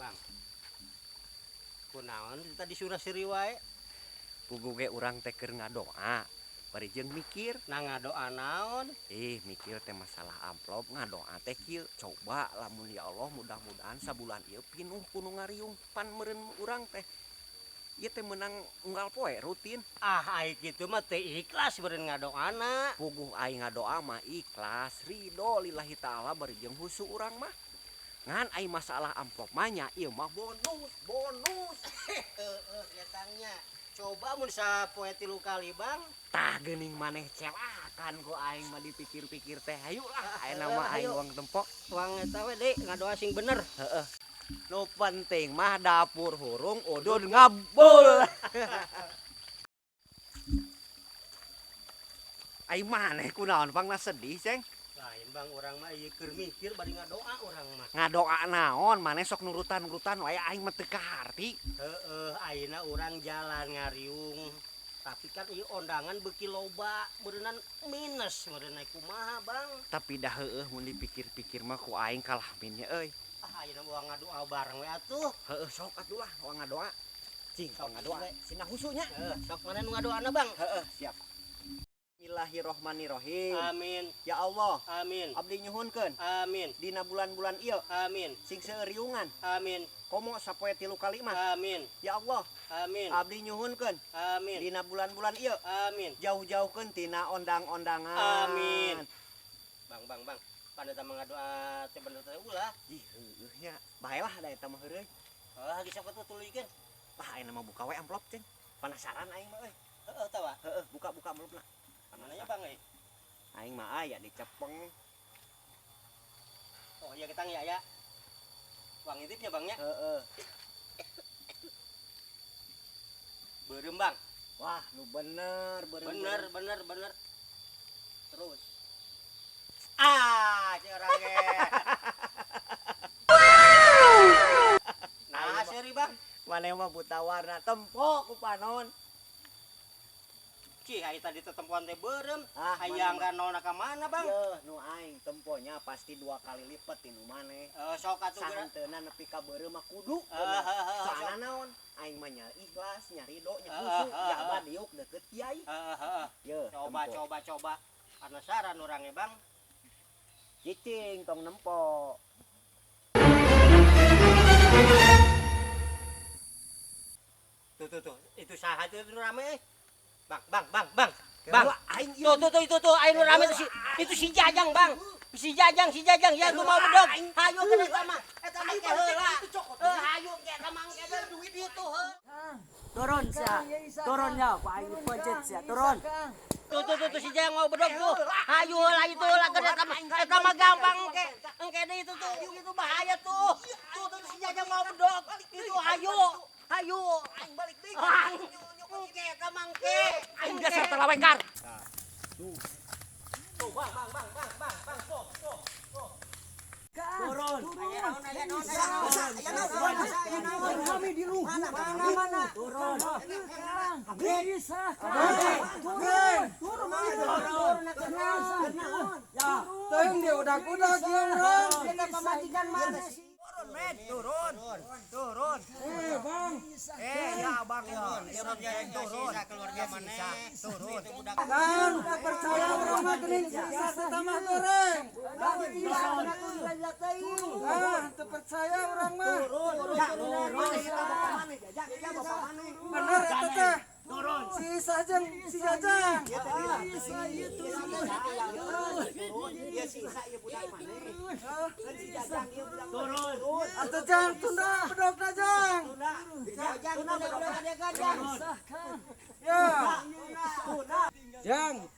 Bang. Kunaon tadi surah seri wae? Puguh ge urang teh keur ngadoa. Bari jeung mikir. Nah, ngadoa naon? Ih, mikir teh masalah amplop, ngadoa teh kieu. Coba lamun ya Allah, mudah-mudahan sabulan ieu pinuh ku nu ngariung, pan meureun urang teh ieu teh meunang unggal poe rutin. Ah, ai kitu mah teu ikhlas meureun ngadoana. Puguh aing ngadoa mah ikhlas, ridho lillahi taala bari jeung husu urang mah. Ngan ai masalah amplop mah nya ieu mah bonus, bonus. Heeh, ketangnya. Coba mun sapoe 3 kali, Bang. Tah geuning maneh celakan ku aing mah dipikir-pikir teh. Hayu lah, ayeuna mah aing uang tempo. Uang eta we deui ngadoa sing bener. Heeh. Nu penting mah dapur hurung udud ngabul. Ai maneh kunaon pangna sedih, Ceng? Lain, Bang, urang mah ieu keur mikir bari ngadoa urang mah. Ngadoa naon? Maneh sok nurutan-nurutan wae aing mah teu kaharti. Heeh, ayeuna urang jalan ngariung. Tapi kan ieu ondangan beuki loba, beureunan minus meureun kumaha, Bang? Tapi dah heueuh mun dipikir-pikir mah ku aing kalah minnya euy. Ah, ayeuna moal ngadoa bareng we atuh. Heeh, sok atuh lah moal ngadoa. Cing, Sok ngadoa. we. Sina husunya. Heeh, sok mana nu ngadoana, Bang? Heeh, siap. Bismillahirrohmanirrohim. Amin. Ya Allah. Amin. Abdi nyuhunkeun. Amin. Dina bulan-bulan ieu. Amin. Sing seueur riungan. Amin. Komo sapoe 3 kali mah. Amin. Ya Allah. Amin. Abdi nyuhunkeun. Amin. Dina bulan-bulan ieu. Amin. Jauh-jauhkeun tina ondang-ondangan. Amin. Bang, bang, bang. Pan eta mah ngadoa teh bener teh ulah. Ih, heueuh nya. Bae lah da eta mah heureuy. Heuh, geus sok atuh tuluykeun. Wah, ayeuna mah buka we amplop, Ceng. Penasaran aing mah euy. Heeh, tawa. Heeh, buka-buka amplopna. Mananya, Bang, euy? Aing mah aya dicepeng. Oh iya ketang ya, ya. Uang intip ya, Bang, ya? Heeh. Beureum, Bang. Wah, nu bener, beureum. Bener, bener, bener. Terus. Ah, si orang ge. Nah, seri, Bang. Maneh mah buta warna tempo ku panon. Cih, ai tadi tetempoan teh beureum. Ah, hayang mana ka nona ka mana, Bang? Yeuh, nu aing temponya pasti 2 kali lipat ti nu maneh. Sok atuh geura. Sahanteuna nepi ka beureum mah kudu. Sok. Soalna naon? Aing mah nya ikhlas, nya ridho, nya khusyuk, jaba diuk deket kiai. Yeuh, Coba, tempo. coba, coba. Penasaran orangnya, Bang. Cicing tong nempo. Tuh, tuh, tuh. Itu saha tuh nu rame? Bang, bang, bang, bang. Bang. Bang, aing Tuh, tuh, tuh, itu tuh, aing nu rame tuh si, itu si Jajang, Bang. Si Jajang, si Jajang, ya gua mau bedog. Hayu ke eta mah. Eta mah ke heula. Heuh, hayu ke eta mah ke duit itu heuh. Turun sia. Turun ya, Pak aing pencet sia. Turun. Tuh, tuh, tuh, tuh si Jajang mau bedog tuh. Hayu heula itu heula ke eta mah. Eta mah gampang engke. Engke deui itu tuh, itu bahaya tuh. Tuh, tuh, si Jajang mau bedog. Itu hayu. Hayu. Aing balik deui. Engke eta mah engke. Aing dasar talawengkar. Tuh, bang, bang, bang, bang, bang, bang, tuh, tuh, tuh. Turun. Aya naon, aya naon, aya naon. Aya naon, Kami di luhur. Mana mana. Turun. Bisa. Turun. Turun. Turun. Ya, teuing di udak-udak ieu urang. Kita pamajikan mana sih? Turun, men, turun. Turun. Eh, Bang. Eh, ya abang ya. Turun, ya, Turun. sisa keluarga mana? Turun. Kan teu percaya urang mah geuning sisa teh mah goreng. Ah, teu percaya urang mah. Bener eta teh. Turun. Si Isa jeung si Jajang. Bisa itu. Ieu si Isa ieu budak maneh. Kan si Jajang ieu budak Turun. Atuh Jang tunda bedogna Jang. Jajang, tunda bedog Jang. Ya. Jang.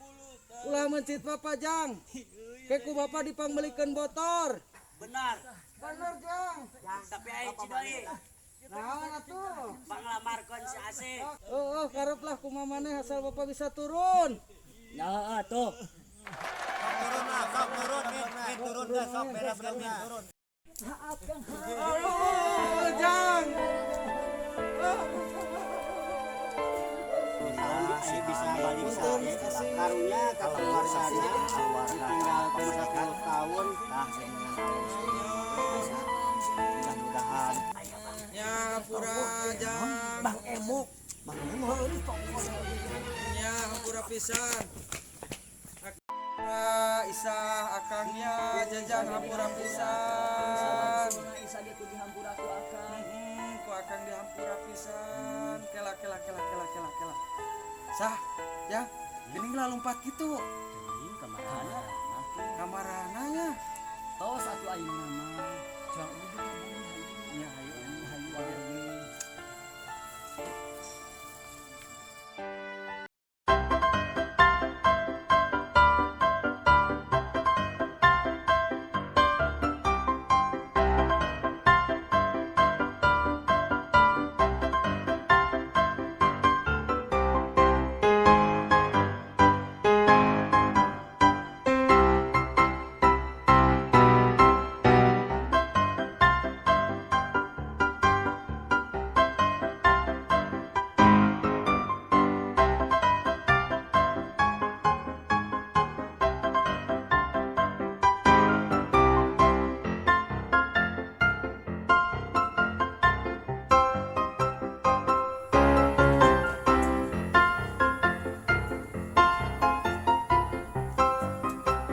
Ulah mencit Bapak Jang. Ke ku Bapak dipangmelikeun motor. Benar. Bener Jang. Tapi aing cidoi. Naon atuh? Panglamarkeun si Asep. Oh, oh, karep lah kumaha maneh asal Bapak bisa turun. Ya atuh. Turun lah, sok turun, Min, Min, turun dah, sok beres min, turun. Oh, Jang. Bisa bisa balik saya. Karunya kalau keluarganya ditinggalkan 10 tahun. Nah, mudah-mudahan Hampura Jang. Bang Emok. Bang Emok. Nya hampura pisan. Hampura Isa akangnya Jajang hampura pisan. Isa ge kudu hampura ku akang. Ku akang dihampura pisan. Kela kela kela kela kela kela. Sah, Jang. Geuning lah lompat kitu. Teuing kamarana. Kamarana nya. Tos atuh ayeuna mah. Juang udah ka bumi hayu. Nya hayu. Hayu hayu.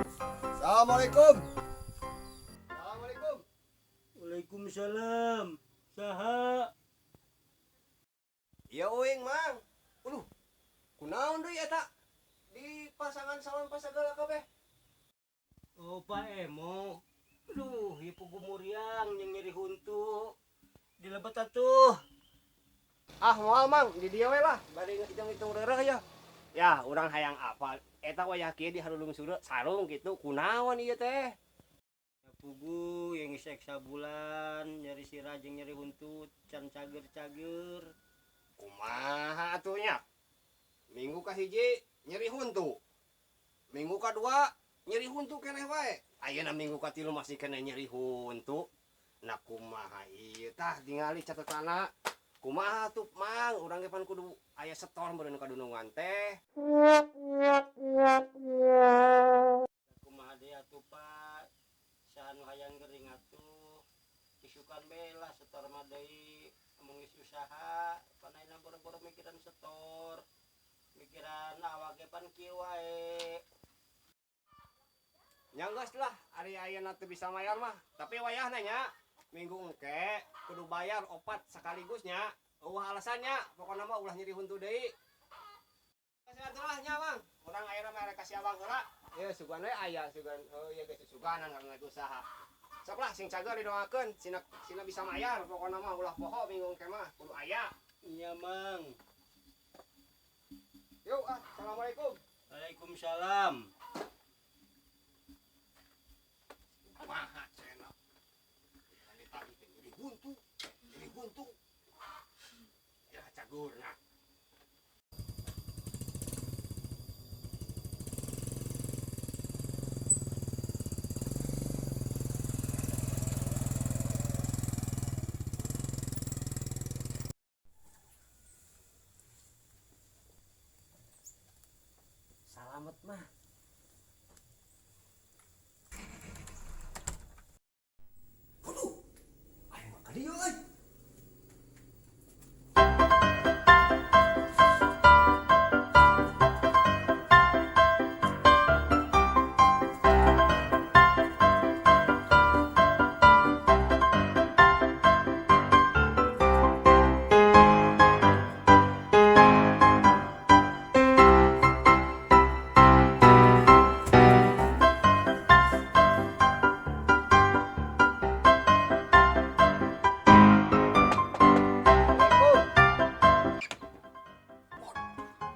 Assalamualaikum. Assalamualaikum. Waalaikumsalam. Saha? Iya uing Mang. Uluh. Kunaon deui eta? Di pasangan salon pasagala kabeh. Oh Pak Emok. Aduh, ieu pugu muriang yang nyeri huntu. Di lebet atuh. Ah moal Mang, di dieu we lah. Bari hitung-hitung reureuh ya. Ya, urang hayang apa? Eta wayah kieu di harulung sure sarung gitu. Kunaon ieu teh? Ya pugu yang geus sabulan nyeri sirah jeung nyeri huntu can cager-cager. Kumaha atuh nya? Minggu kahiji nyeri huntu. Minggu kadua nyeri huntu keneh wae. Ayeuna minggu katilu masih keneh nyeri huntu. Nah kumaha ieu tah tingali catetana. Kumaha tuh Mang, urang ge pan kudu aya setor meureun ka dunungan teh. Kumaha deui atuh Pak? Saha nu hayang gering atuh. Isukan bae lah setor mah deui. Mun geus usaha, pan ayeuna boro-boro mikiran setor. Mikiran awak ge pan kieu wae. Nya geus lah, ari ayeuna teu bisa mayar mah. Tapi wayahna nya minggu engke kudu bayar opat sekaligus nya. Eueuh alasannya, pokona mah ulah nyeri huntu deui. Atuh lah nya Mang. Urang ayeuna mah rek kasih abang heula. Ye sugan we aya sugan. Oh ieu geus suganan karena usaha. Sok lah sing cager didoakeun, sina sina bisa mayar pokona mah ulah poho minggu engke mah kudu aya. Iya Mang. Yuk ah, assalamualaikum. Waalaikumsalam. Kumaha cenah. Tadi teh nyeri huntu, nyeri huntu. Ya cagurna. Salamet mah. Ayo mah ka dieu euy.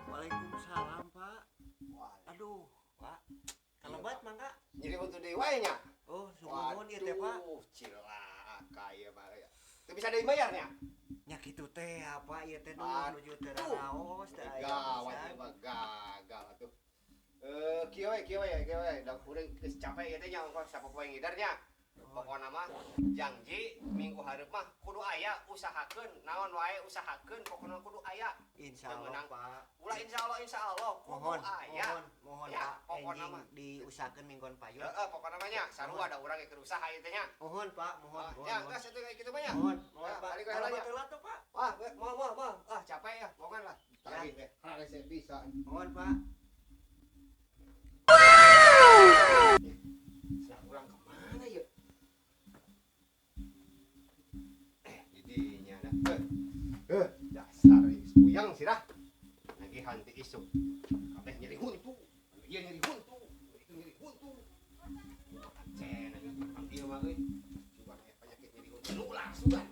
Waalaikumsalam Pak. Aduh, Pak. Kalebat mangga. Nyeri huntu deui wae nya. Oh, sungguh ieu teh Pak. Waduh, cilaka ieu mah. Teu bisa dibayar nya. Nya kitu teh apa ieu teh Aduh. nuju teu raraos teh aya Gawat pisan. ieu mah gagal atuh. Kieu we, kieu we, kieu we. Da urang geus capek ieu teh nya ongkoh sapopoe ngider nya. Pokona mah janji minggu hareup mah kudu aya usahakeun naon wae usahakeun pokona kudu aya. Insyaallah Menang. Pak. Ulah insyaallah insyaallah kudu Mohon, aya. mohon, mohon Ya, Pak. pokona Enjing mah. diusahakeun minggon payun. Heeh, pokona mah nya sarua da urang ge keur usaha ieu teh nya. Mohon Pak, mohon, Ah, mohon. Ya, mohon. geus atuh kayak kitu mah nya. Mohon, mohon Ya, Pak. balik we heula nya. Kalebat heula tuh Pak. Mohon, Pak. Sendal urang kemana ya? Didinya dah. Dasar geus puyeng sih dah. Nagihan ti isuk. Kabeh nyeri huntu. Ieu nyeri huntu. Itu nyeri huntu. Cenah ieu ieu mah euy. Sugan aya penyakit nyeri huntu nular sugan.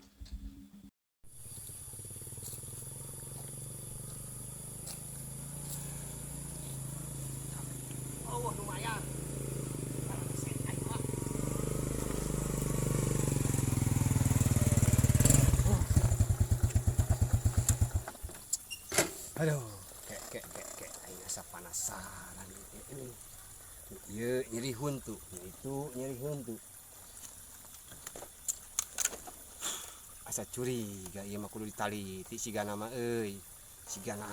Oh, lumayan. Aduh, kek kek kek kek aing asa penasaran ini. Ieu nyeri huntu, itu nyeri huntu. Asa curiga ieu mah kudu ditaliti sigana mah euy. Sigana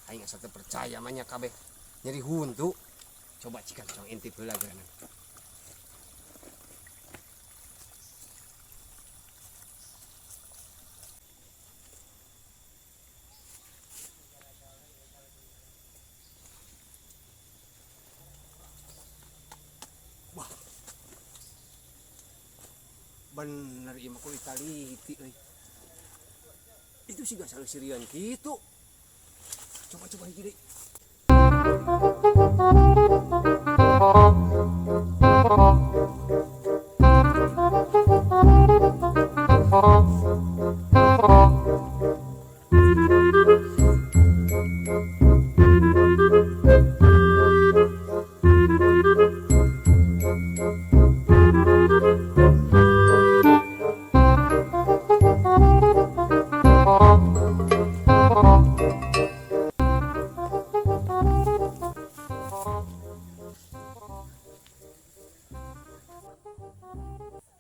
aing asa teu percaya mah nya kabeh nyeri huntu. Coba cikan cong intip heula geura. Bener ieu mah kudu ditaliti euy. Itu sih gak salah sirian gitu. Coba-coba hiji deui.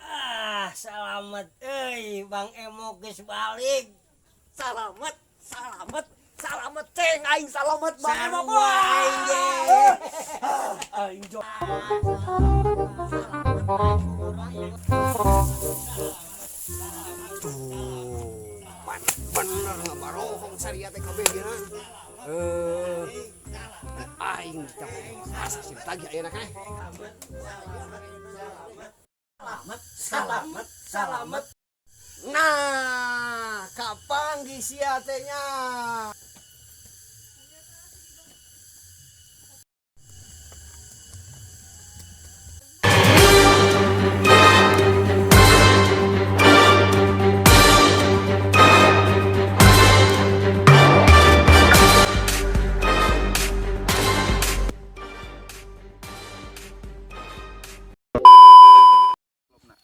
Ah, selamat euy, Bang Emok geus balik. Salamet, salamet, salamet ceng aing salamet Bang Emok. Sarua aing ge. Aing jo. Tuh, pan bener ngabarohong saria teh kabeh geuna. Aing asa sih tagih ayeuna keneh. Salamet, salamet, salamet. Nah, kapanggih sia teh nya.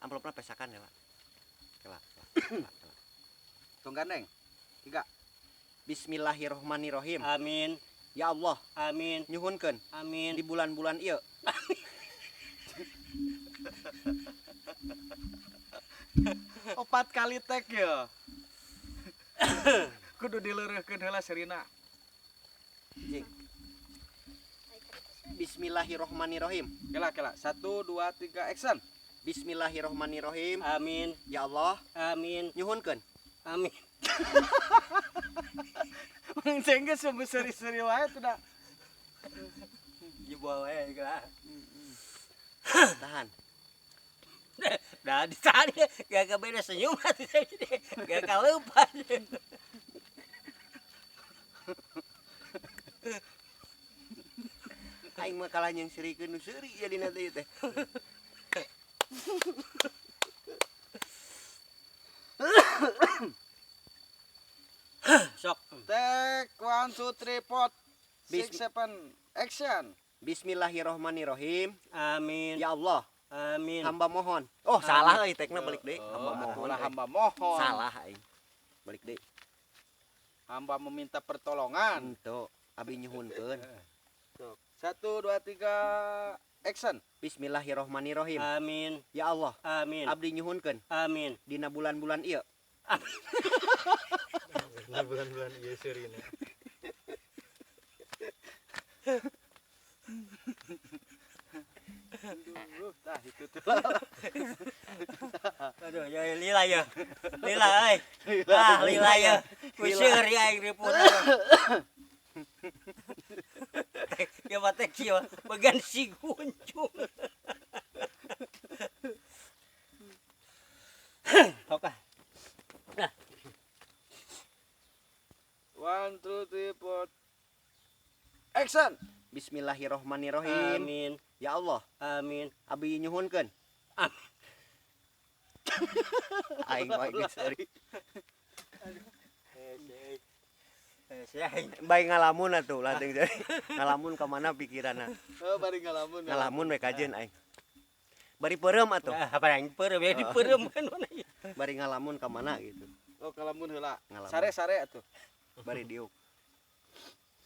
Amplopna pesakan ya, Pak. Kela, kela, kela. Tong gandeng. 3. Bismillahirrohmanirrohim. Amin. Ya Allah, Amin. nyuhunkeun Amin. di bulan-bulan ieu. Opat kali tek ya. Kudu dileureuhkeun heula serina. Cing. Bismillahirrohmanirrohim. Kela kela. 1 2 3 action. Bismillahirrohmanirrohim. Amin. Ya Allah, Amin. nyuhunkeun. Amin. Mang Ceng geus seri-seri wae tuh da. Jebol wae geura. Tahan. Nah, ditahan gak beda senyum atuh gak kalupa. Aing mah kalah jeung seurikeun nu seuri jadina teh ieu teh. Sok. Take 1 2 3 4 6 7 action. Bismillahirrohmanirrohim. Amin. Ya Allah, Amin. hamba mohon. Oh, salah euy tekna balik deui. Hamba mohon. Lah hamba mohon. Salah aing. Balik deui. Hamba meminta pertolongan. Henteu, abi nyuhunkeun. 1 2 3 action. Bismillahirrohmanirrohim. Amin. Ya Allah, Amin. abdi nyuhunkeun Amin. dina bulan-bulan ieu. Bulan-bulan ieu seurina. Tah itu tuh. Aduh, ya lila ya. Lila euy. Ah, lila ya. Ku seuri aing ripunan. Ya mate kieu bagian si guncung. Oke. 1 2 3 4 action. Bismillahirrohmanirrohim. Amin. Ya Allah, Amin. abi nyuhunkeun. Amin. Aing wae geus euy. Aing. Bae ngalamun atuh lah teuing jadi. Ngalamun ka mana pikiranna? Oh, bari ngalamun. Ngalamun we kajeun aing. Bari peureum atuh. Ah, apa yang peureum ya dipeureum kan mana ieu. Bari ngalamun ka mana gitu. Oh, ngalamun heula. Ngalamun. Sare-sare atuh. Bari diuk.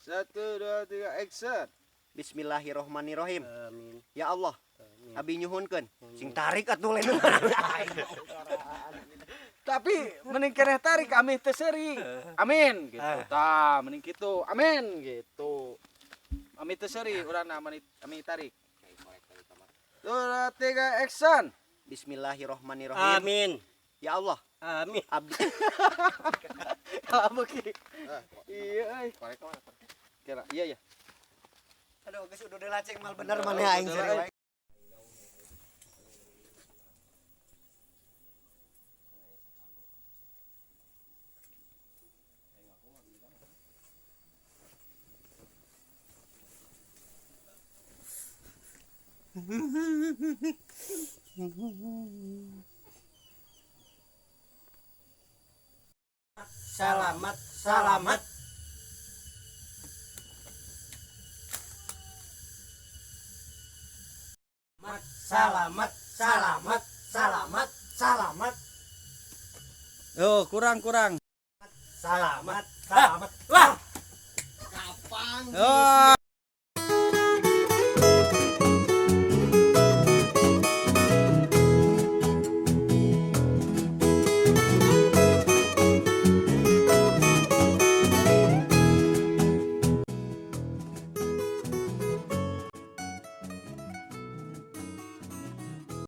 1 2 3 action. Bismillahirrohmanirrohim. Amin. Ya Allah, Amin. abi nyuhunkeun. Sing tarik atuh lain. Tapi mending keneh tarik amih teu seuri. Amin gitu. Tah, mending kitu. Amin gitu. Amih teu seuri urangna amih tarik. 2 3 action. Bismillahirrohmanirrohim. Amin. Ya Allah, Amin. abdi Kalau ki. Iya euy. Kira iya ya. Aduh, geus udah laceng mal bener maneh aing seuri wae. Salamat, salamat. Salamat, salamat, salamat, salamat, Oh, kurang kurang. salamat, salamat. Wah, Oh,